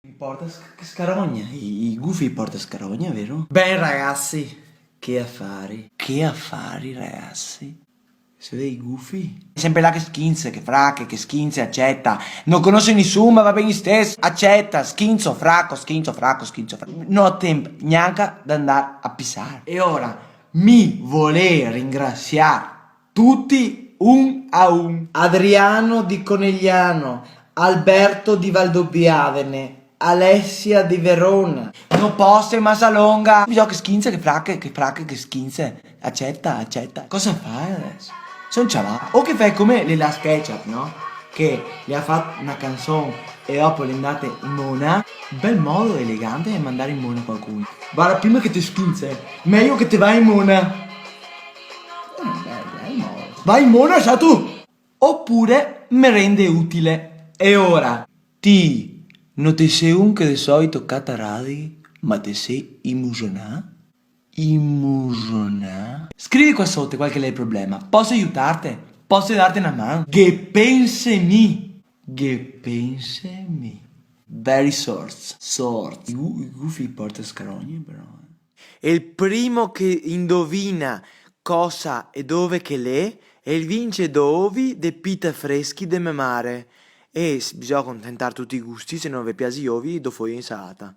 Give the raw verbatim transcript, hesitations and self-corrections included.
I porta sc-, scarogna, i, i gufi i porta scarogna, vero? Ben, ragazzi, che afari. Che afari, ragazzi. Se vede i gufi? Sempre là che schinze, che frache, che schinze, aceta. No conoso nisuni, ma va ben isteso. Aceta, schinzo, fraco, schinzo, fraco, schinzo, fraco. No ho tempo gnanca da andar a pisar. E ora mi volè ringrasiar tuti un a un. Adriano di Conegliano, Alberto di Valdobbiadene, Alessia di Verona. No poso, ma sa longa. Bisogna che schinze, che frache, che frache, che schinze. Aceta, aceta. Cosa fai adeso? Son ciavà. O che fai come le Last Ketchup, no? Che le ha fato na canson e dopo le è andate in mona. Bel modo elegante de mandar in mona qualcuno. Varda, prima che te schinze, mejo che te va in mona. Eh, beh, bel modo. Va in mona, sa tu! Opure me rende utile. E ora? Ti no te si un che de solito cata radi, ma te si imusonà? Imusonà? Scrivi qua soto qual che l'è el problema. Poso aiutarte? Poso darte na man? Ghe pense mi. Ghe pense mi. Very sorts. Sorts. I gu-, i gufi porta scarogne, però, eh. E el primo che indovina cosa e dove che l'è, el vince do ovi de pita freschi de me mare. E s-, bisogna contentar tuti i gusti, se no ve piasi i ovi, do foie insalata.